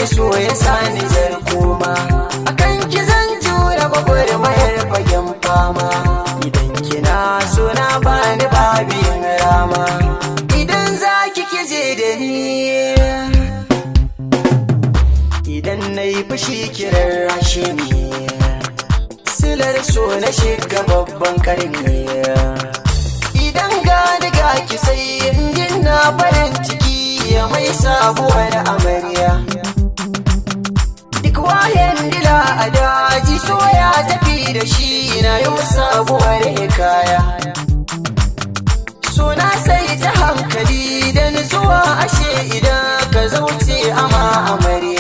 so ya sani zarkoma. Akan ki zan jura gwagwarmayar fagen fama. Idan kina so na bani babin rama. Idan za ki kije da ni, idan na yi fushi kiran rashe ni. Silar so na shiga babban karni. Idan gani ga ki sai injin na farin ciki ya mai sabuwar amarya. Duk wayan dila a daji so ya tafi da shi na yau sabuwar hikaya. Suna sai ta hankali da nutsuwa, ashe idan ka zauce ama amarya.